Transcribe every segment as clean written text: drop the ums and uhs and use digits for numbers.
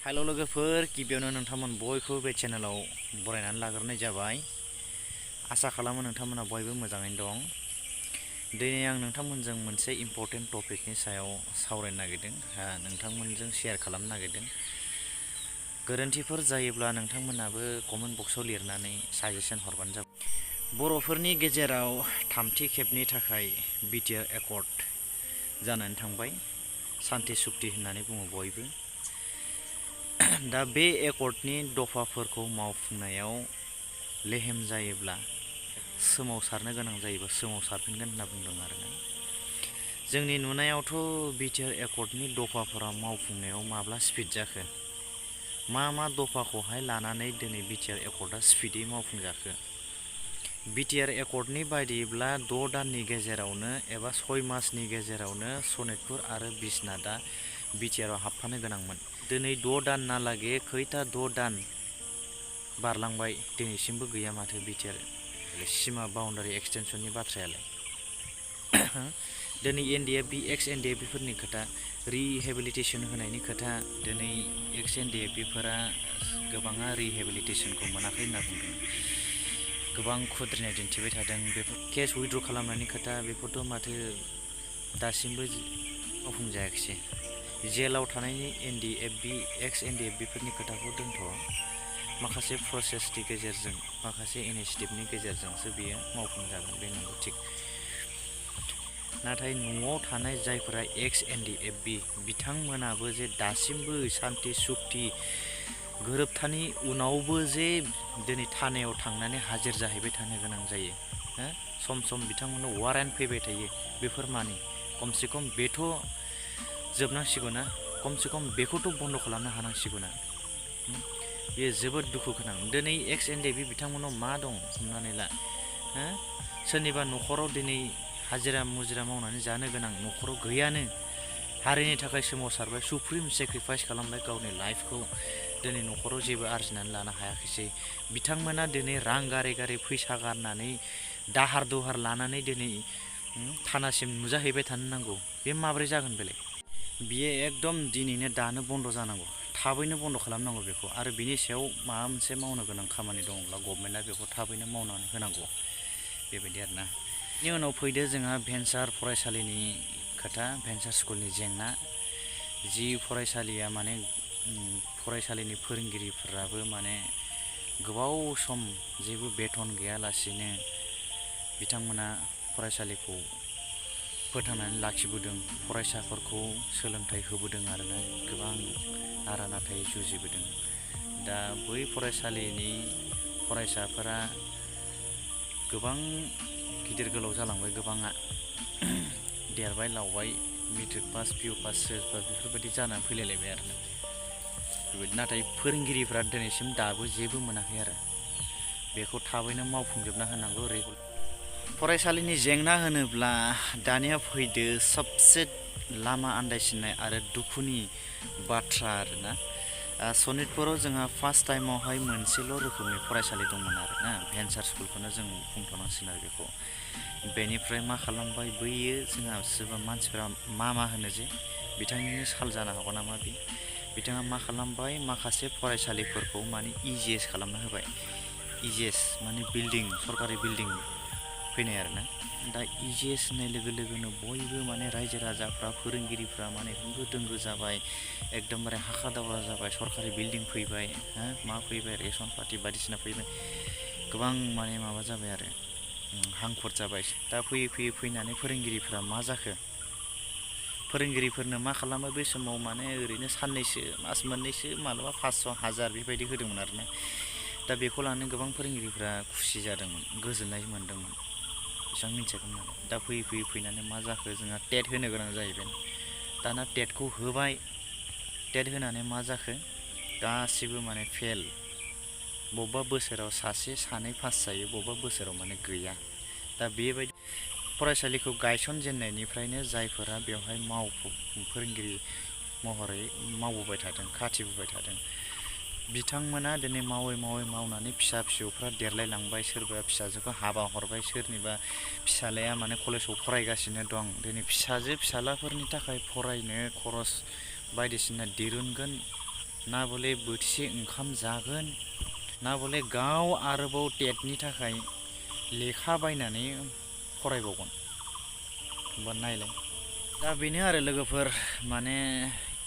हेल' लोगोफोर गिबियावनो नोंथांमोन बयखौबो बे चेनेलाव बरायनानै लाग्रोनाय जाबाय। आसा खालामो नोंथांमोना बयबो मोजाङैनो दं। दिनै आं नोंथांमोनजों मोनसे इम्पर्टेन्ट टपिकनि सायाव सावरायनो नागिरदों, नोंथांमोनजों शेयार खालामनो नागिरदों। गोरोन्थिफोर जायोब्ला नोंथांमोनाबो कमेन्ट बक्सआव लिरनानै साजेसन हरबानो जाबाय। बर'फोरनि गेजेराव थामथि खेबनि थाखाय BTR एकर्ड जानानै थांबाय। सान्ति सुक्ति होननानै बुङो बयबो। दा बे एकर्डनि दफाफोरखौ मावफुंनायाव लेहेम जायोब्ला सोमावसारनो गोनां जायोबा सोमावसारफिनगोन होनना बुंदों आरोना। जोंनि नुनायावथ' BTR एकर्डनि दफाफोरा मावफुंनायाव माब्ला स्पिड जाखो, मा दफाखौहाय लानानै दिनै BTR एकर्डआ स्पिडै मावफुंजाखो। BTR एकर्डनि बायदिब्ला 6 दाननि गेजेरावनो एबा 6 मासनि गेजेरावनो सनितपुर आरो बिश्वनाथआ BTRआव हाबफानो गोनांमोन। दिनै 6 दानहालागै खैथा 6 दान बारलांबाय, दिनैसिमबो गैया माथो BTR सिमा बाउन्डारि एक्सटेनसननि बाथ्रायालाय। दिनै NDF एक्स NDFफोरनि खोथा, रिहेबिलिटेसन होनायनि खोथा, दिनै एक्स NDFफोरा गोबाङा रिहेबिलिटेसनखौ मोनाखै होनना बुंदों। गोबां खुद्रिनाय दिन्थिबाय थादों। बेफोर केस उइथड्र खालामनायनि खोथा, बेफोरथ' माथो दासिमबो मावफुंजायाखिसै। जेलाव थानायनि एक्स NDFफोरनि खोथाखौ दोनथ', माखासे प्रसेसनि गेजेरजों, माखासे इनिसियेटिभनि गेजेरजोंसो बियो मावफुंजागोन, बे नंगौ थिग। नाथाय न'आव थानाय जायफोरा एक्स NDF बिथांमोनाबो जे दासिमबो सान्ति सुक्ति गोरोबथानि उनावबो जे दिनै थानायाव थांनानै हाजिर जाहैबाय थानो गोनां जायो। सम सम बिथांमोननो वारेन्ट फैबाय थायो। बेफोर मानि खमसे खम बेथ' जोबनांसिगौ ना, खमसे खम बेखौथ' बन्द' खालामनो हानांसिगौ ना। बेयो जोबोद दुखु गोनां। दिनै एक्स NDF बिथांमोनाव मा दं हमनानै ला, सोरनिबा न'खराव दिनै हाजिरा मुजिरा मावनानै जानो गोनां न'खराव गैयानो, हारिनि थाखाय सोमावसारबाय, सुप्रिम सेक्रिफाइस खालामबाय गावनि लाइफखौ, दिनै न'खराव जेबो आरजिनानै लानो हायाखिसै। बिथांमोना दिनै रां गारै फैसा गारनानै दाहार दुहार लानानै दिनै थानासिम नुजाहैबाय थानो नांगौ। बे माब्रै जागोन बेलाय? बियो एकदम दिनैनो दानो बन्द' जानांगौ, थाबैनो बन्द' खालामनांगौ बेखौ। आरो बिनि सायाव माबा मोनसे मावनो गोनां खामानि दङब्ला गभर्नमेन्टआ बेखौ थाबैनो मावनानै होनांगौ, बेबायदि आरोना। बेनि उनाव फैदो जोंहा भेन्सार फरायसालिनि खोथा, भेन्सार स्कुलनि जेंना। जि फरायसालिया माने फरायसालिनि फोरोंगिरिफोराबो माने गोबाव सम जेबो बेथन गैयालासिनो बिथांमोना फरायसालिखौ फोथांनानै लाखिबोदों, फरायसाफोरखौ सोलोंथाइ होबोदों आरोना, गोबां नारा नाथाय जुजिबोदों। दा बै फरायसालिनि फरायसाफोरा गोबां गिदिर गोलाव जालांबाय, गोबाङा देरबाय लावबाय, मेट्रिक पास PU पास सोरबा बेफोरबायदि जानानै फैलायलायबाय आरोना बेबायदि। नाथाय फोरोंगिरिफ्रा दिनैसिम दाबो जेबो मोनाखै आरो बेखौ थाबैनो मावफुंजोबना होनांगौ। फरायसालिनि जेंना होनोब्ला दानिया फैदो सबसे लामा आन्दायसिननाय आरो दुखुनि बाथ्रा आरोना। सनितपुराव जोंहा फार्स्ट टाइमावहाय मोनसेल' रोखोमनि फरायसालि दंमोन आरोना, भेन्सार स्कुलखौनो जों बुंथ'नांसिगोन आरो बेखौ। बेनिफ्राय मा खालामबाय बैयो, जोंहा सोरबा मानसिफ्रा मा होनो जे, बिथांनिनो साल जानो हागौ नामा बे, बिथाङा मा खालामबाय, माखासे फरायसालिफोरखौ माने EGS खालामना होबाय। EGS माने बिल्डिं, सरकारि बिल्डिं फैनाय आरोना। दा EGS होननाय लोगो लोगोनो बयबो माने रायजो राजाफ्रा, फोरोंगिरिफ्रा माने होंगो दोंगो जाबाय, एकदमबारे हाखा दावरा जाबाय। सरकारि बिल्डिं फैबाय, मा फैबाय, रेसन पार्टि बायदिसिना फैबाय, गोबां माने माबा जाबाय आरो हांखुर जाबाय। दा फैनानै फोरोंगिरिफ्रा मा जाखो, फोरोंगिरिफोरनो मा खालामो बे समाव, माने ओरैनो साननैसो, मास मोननैसो, मालाबा 500, 1000 बेबायदि होदोंमोन आरोना। दा बेखौ लानानै गोबां फोरोंगिरिफ्रा खुसि जादोंमोन, गोजोननाय मोन्दोंमोन, बेसेबां मिथियाखैमोन आरो। दा फैनानै मा जाखो, जोंहा टेट होनो गोनां जाहैबाय। दाना टेटखौ होबाय, टेट होनानै मा जाखो, गासिबो माने फेल। बबेबा बोसोराव सासे सानै पास जायो, बबेबा बोसोराव माने गैया। दा बेबायदि फरायसालिखौ गायसनजेननायनिफ्रायनो जायफोरा बेवहाय फोरोंगिरि महरै मावबोबाय थादों, खाथिबोबाय थादों, बिथांमोना दिनै मावनानै फिसा फिसौफ्रा देरलायलांबाय, सोरबा फिसाजोखौ हाबा हरबाय, सोरनिबा फिसालाया माने कलेजाव फरायगासिनो दं। दिनै फिसाजो फिसालाफोरनि थाखाय फरायनो खरस बायदिसिना दिरुनगोन ना बले बोथिसे ओंखाम जागोन, ना बले गाव आरोबाव टेटनि थाखाय लेखा बायनानै फरायबावगोन। होमबा नायलाय। दा बेनो आरो लोगोफोर, माने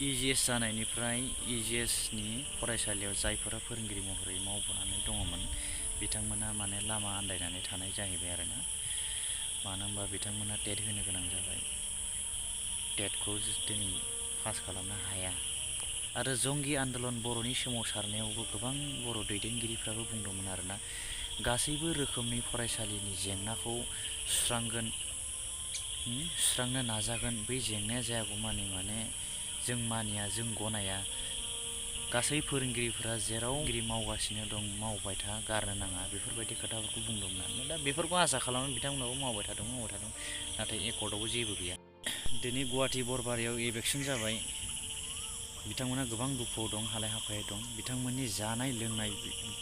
EGS जानायनिफ्राय EGSनि फरायसालियाव जायफोरा फोरोंगिरि महरै मावबोनानै दङमोन बिथांमोना माने लामा आन्दायनानै थानाय जाहैबाय आरोना। मानो होनबा बिथांमोना टेट होनो गोनां जाबाय, टेटखौ दिनै पास खालामनो हाया। आरो जंगि आन्दलन बर'नि सोमावसारनायावबो गोबां बर' दैदेनगिरिफ्राबो बुंदोंमोन आरोना, गासैबो रोखोमनि फरायसालिनि जेंनाखौ सुस्रांनो नाजागोन। बै जेंनाया जायागौमानि माने जों मानिया, जों गनाया। गासै फोरोंगिरिफोरा जेराव मावगासिनो दं मावबाय था, गारनो नाङा, बेफोरबायदि खोथाफोरखौ बुंदोंमोन आरो। दा बेफोरखौ आसा खालामो बिथांमोनाबो मावबाय थादों, नाथाय एकर्डआवबो जेबो गैया। दिनै गुवाहाटि बरबारियाव इलेकसन जाबाय, बिथांमोना गोबां दुखुआव दं, हालाय हाफाय दं। बिथांमोननि जानाय लोंनाय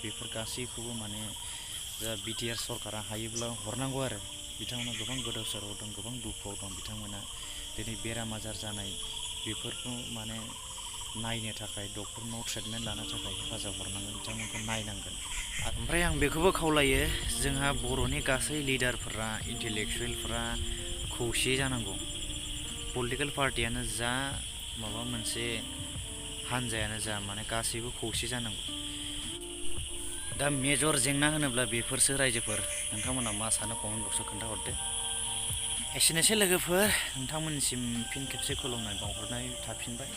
बेफोर गासैखौबो माने जा BTR सरकारा हायोब्ला हरनांगौ आरो। बिथांमोना गोबां गोदाव सोराव दं, गोबां दुखुआव दं। बिथांमोना दिनै बेराम आजार जानाय बेफोरखौ माने नायनो थाखाय, डक्टरनाव ट्रिटमेन्ट लानो थाखाय हेफाजाब हरनांगोन, बिथांमोनखौ नायनांगोन। ओमफ्राय आं बेखौबो खावलायो, जोंहा बर'नि गासै लिडारफोरा, इन्टेलेक्सुवेलफोरा खौसे जानांगौ। पलिटिकेल पार्टियानो जा, माबा मोनसे हान्जायानो जा, माने गासैबो खौसे जानांगौ। दा मेजर जेंना होनोब्ला बेफोरसो रायजोफोर। नोंथांमोना मा सानो कमेन्ट बक्सआव खोन्थाहरदो। एसेनोसै लोगोफोर, नोंथांमोननिसिम फिन खेबसे खुलुमनाय बावहरनाय थाफिनबाय।